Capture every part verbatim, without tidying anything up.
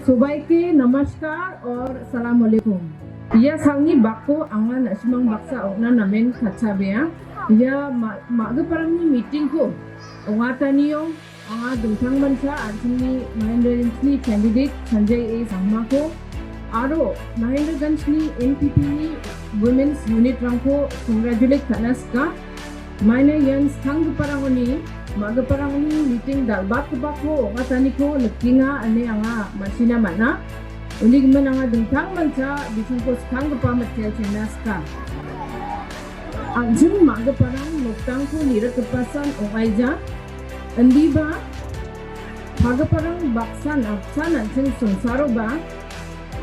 Sobaike namaskar or salam alaikum. Ia salni bakko anga na·simang baksa ong·na namen katchabea. Ia ma-, ma·giparangni meetingko ong·atanio anga dingtangmancha an·chingni Mahendraganjni candidate Sanjay A Sangmako aro Mahendraganjni N P P ni Women's Unit-rangko congratulate ka·na sika. Maina ian skanggiparangoni ma·giparangni meeting dal·batgipako ong·ataniko nikenga ine anga ma·sina man·a. Uni gimin anga dingtangmancha bisingko skanggipa mitela chenna sika. An·ching ma·giparang nokdangko nirikgipasan ong·aija. Indiba pagiparang baksan apsan an·ching songsaroba,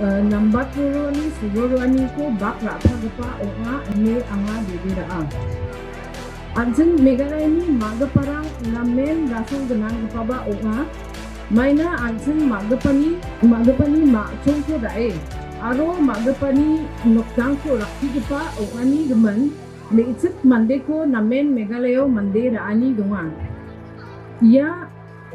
eh, nambatroroani, suroroaniko bak ra·pagipa ong·a ine anga bebe ra·a. An·ching Meghalayani ma·giparang namen rasong gnanggipaba ong·a. Maina an·ching ma·gipani, ma·gipani ma·chongko ra·e aro ma·gipani nokdangko rakkigipa ong·ani gimin me·chik mandeko namen Meghalayao mande ra·ani donga. Ia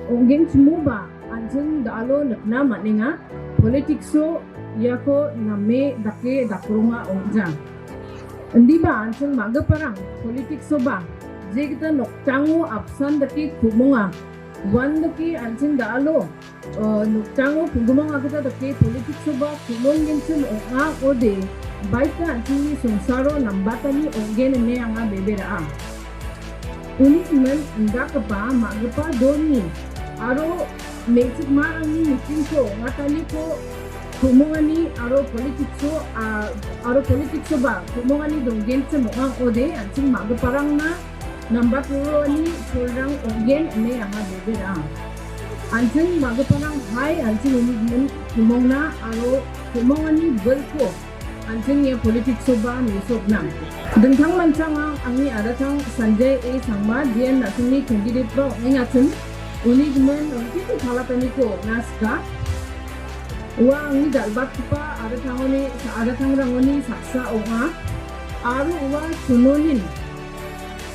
ong·genchimoba an·ching da·alo nikna man·enga. Politics-o iako name dake dakronga ong·ja. Indiba an·ching ma·giparang politics-oba jegita nokdango apsan dake ku·monga. Uandake an·ching da·alo, eh, nokdango ku·gimong agita dake politics-oba ku·monggenchim ong·a ode, baita an·chingni songsaro nambatani ong·gen ine anga bebe ra·a. Uni gimin indakgipa ma·gipa dolni aro me·chikmarangni meeting-ko ong·ataniko ku·mongani aro politics-o, a, aro politics-oba ku·mongani donggenchim ong·a ode an·ching ma·giparangna nambatroroani cholrang ong·gen ine anga bebe ra·a. An·ching ma·giparang hai an·ching uni gimin ku·mongna aro ku·mongani bilko an·ching ia politics-oba mesokna. Dingtangmanchang ang angni adatang Sanjay A Sangma, D N Nasionalni candidate-ba ong·engachim, uni gimin rongtete palataniko on·a sika. Ua angni dal·batgipa adatangoni, adatangrangoni saksa ong·a. Aro ua chononin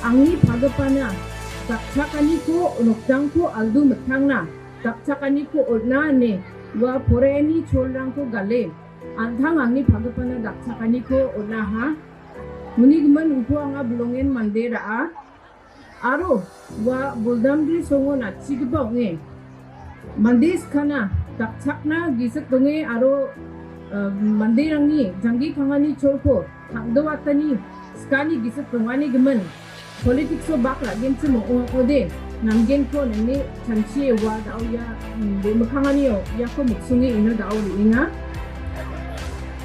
angni pagipana dakchakaniko nokdangko aldu mittangna dakchakaniko on·a ine ua poraiani cholrangko gale an·tang angni pagipana dakchakaniko on·aha. Uni gimin uko anga bilongen mande ra·a. Aro ua boldamri songo natchigipa ong·e. Mande skana dakchakna gisik donge aro, eh, manderangni janggi kangani cholko tangdoatani skani gisik dongani gimin politics-o bak ra·genchim ong·ode namgenko nangni chanchie ua da·o ia, mm, be mikkanganio iako miksonge ino da·o re·enga.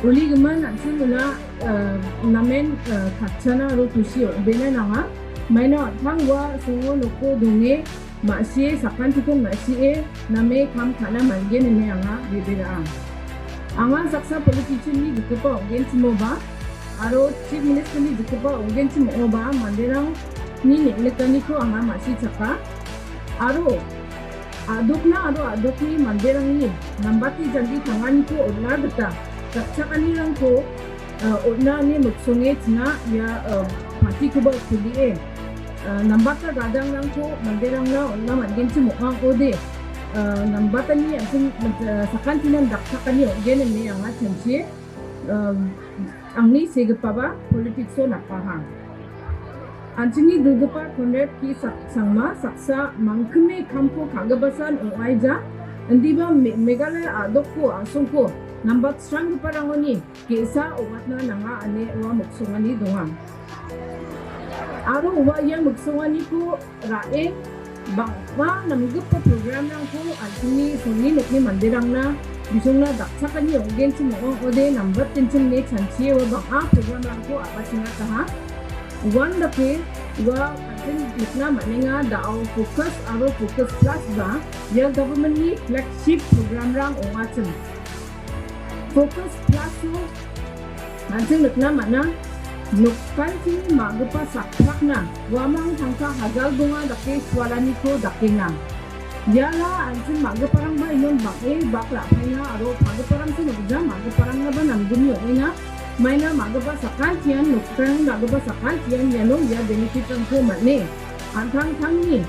Uni gimin an·ching una, eh, namen, eh, katchana aro kusi ong·bena nanga. Maina an·tang ua songo noko donge ma·sie sakantikon ma·sie name kam ka·na man·gen ine anga bebe ra·a. Anga saksa politician-ni jikgipa ong·genchimoba aro Chief Minister-ni jikgipa ong·genchim ong·oba manderangni neng·nikaniko anga ma·sichaka. Aro a·dokna aro a·dokni manderangni nambate janggi tanganiko on·na gita dakchakanirangko, eh, on·na ine miksonge china ia, eh, party-koba kulie, eh, nambata gadangrangko manderangna on·na man·genchim ong·a ong·ode, eh, nambatani an·ching, eh, sakantinan dakchakani ong·gen ine anga chanchie, eh, angni segipaba politics-o napaha. An·chingni dilgipa Conrad K Sak-, Sangma saksa mangkime kamko ka·gipasan ong·aija. Indiba Me-, Meghalaya a·dokko a·songko nambatsranggiparangoni ge·sa ong·atna nanga ine ua miksongani donga. Aro ua ia miksonganiko ra·e bang·a namgipa program-rangko an·chingni songni nokni manderangna bisongna dakchakani ong·genchim ong·ode nambatgenchim ine chanchie ua bang·a program-rangko a·bachengataha. Uandake ua an·ching nikna man·enga da·o Focus aro Focus Plus ba ia government-ni flagship program-rang ong·achim. Focus Plus-o an·ching nikna man·a, nokpantini ma·gipa sakprakna uamang tangka hajal bonga dake sualaniko dakenga. Iara an·ching ma·giparangba inon bang·e bak ra·paenga aro pagiparangko nokja ma·giparangnaba namgni ong·enga. Maina ma·gipa sakantian, nokprang ra·gipa sakantian iano ia benefit-rangko man·e, an·tangtangni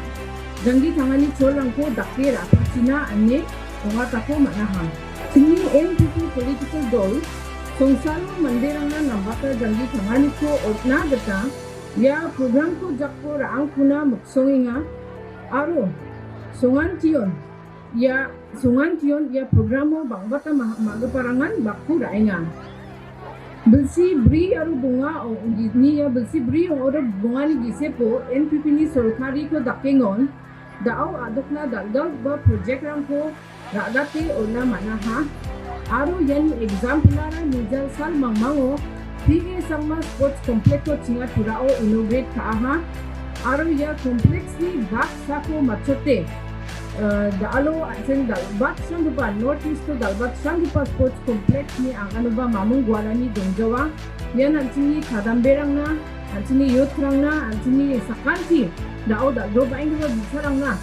janggi tangani cholrangko dake ra·pachina ine ong·atako man·aha. Chini N P P political dol, songsaro manderangna nambata janggi tanganiko on·na gita ia programko jako ra·angkuna miksongenga aro songantion ia, songantion ia programo bang·bata ma-, ma·giparangan bakko ra·enga. Bilsi bri aro bonga ong-, ni ia bilsi bri ong·ode bongani gisepo N P P ni sorkariko dakengon da·o a·dokna dal·dalgipa projectrangko ra·gate on·na man·aha. Aro iani example-ara mejal sal mangmango P A Sangma Sports Complexko Chingaturao inaugurate ka·aha. Aro ia complexni baksako matchote, eh, da·alo an·ching dal-, baksanggipa, North East-o dal-, baksanggipa sports complexni anganoba mamung guarani dongjawa. Ian an·chingni kadamberangna, an·chingni youth-rangna, an·chingni sakanti da·o dal·drobaenggipa bi·sarangna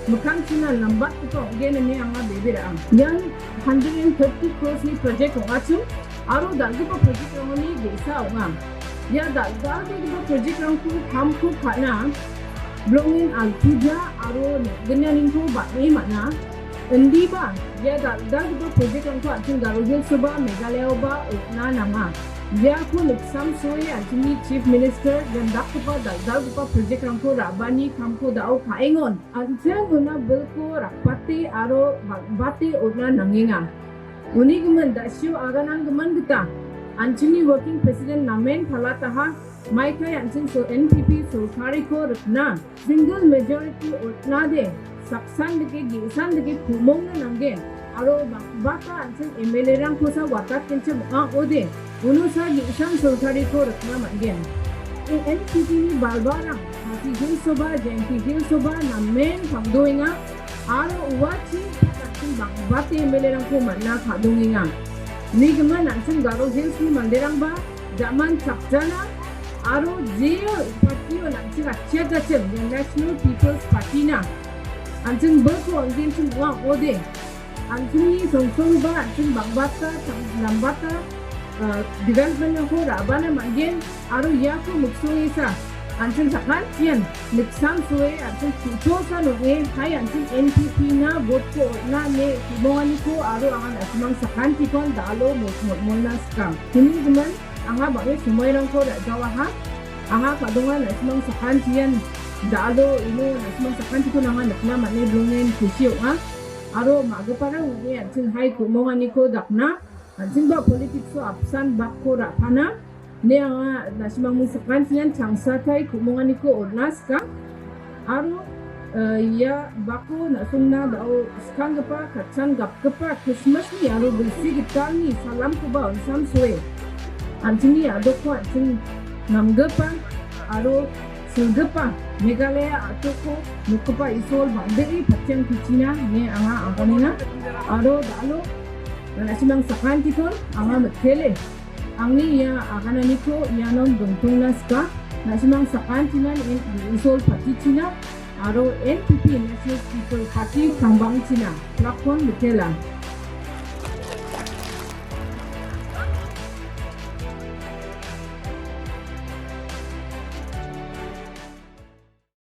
mikkangchina lambatgipa ong·gen ine anga bebe ra·a. Ian hundred and thirty crores-ni project ong·achim aro dal·gipa project-rangoni ge·sa ong·a. Ia dal-, dal-dalbegipa project-rangko kamko ka·na bilongen altuja aro neng·gnaniko bang·e man·a. Indiba, ia dal-, dal-dalgipa project-rangko an·ching Garo Hills-oba, Meghalaya-oba on·na nanga. Iako niksamsoe an·chingni Chief Minister ian dakgipa dal-, dalgipa project-rangko ra·bani kamko da·o ka·engon. An·ching una bilko rakbate aro bang·bate on·na nangenga. Uni gimin da·sio agananggimin gita an·chingni Working President namen palataha, maikai an·ching so-, N P P sorkariko rikna single majority on·ode saksan dake ge·san dake ku·mongna nanggen aro bang·bata an·ching M L A-rangkosa watatgenchim ong·a ode unosa ge·san sorkariko rikna man·gen. N P P-ni balbarang Khasi Hills-oba, Jaintia Hills-oba namen pangdoenga aro uachi an·ching bang·bate M L A-rangko man·na ka·dongenga. Uni gimin an·ching Garo Hills-ni manderangba jaman chakjana aro jeo party-o an·ching atchiatachim, ia National People's Party-na an·ching bilko on·genchim ong·a ode an·chingni songsongba an·ching bang·bata, chang-, nambata, ah, development-rangko ra·bana man·gen aro iako miksongesa an·ching sakantian niksamsoe an·ching ku·chosa nong·e hai an·ching N P P-na vote-ko on·na ine ku·monganiko aro anga na·simang sakantikon da·alo mot-, motmotna sikang. Uni gimin anga bang·e somoirangko ra·jawaha. Anga ka·donga na·simang sakantian da·alo ino na·simang sakantikon anga nikna man·e bilongen kusi ong·a. Aro ma·giparang ong·e an·ching hai ku·monganiko dakna, an·chingba politics-o apsan bakko ra·pana, ine anga na·simangni sakantian changsatai ku·monganiko on·na sikang. Aro, eh, ia bako na·songna da·o skanggipa, katsan gapgipa Krismasni aro bilsi gitalni salamkoba on·samsoe, an·chingni a·dokko an·ching namgipa aro silgipa Meghalaya a·dokko nokgipa Isol bang·bee patiangkuchina ine anga aganenga. Aro da·alo na·simang sakantikon anga mitele. Angni ia agananiko ianon dongtongna sika. Na·simang sakantinan en-, Isol patichina aro N P P, National People Party, kangbangchina flag-kon mitela.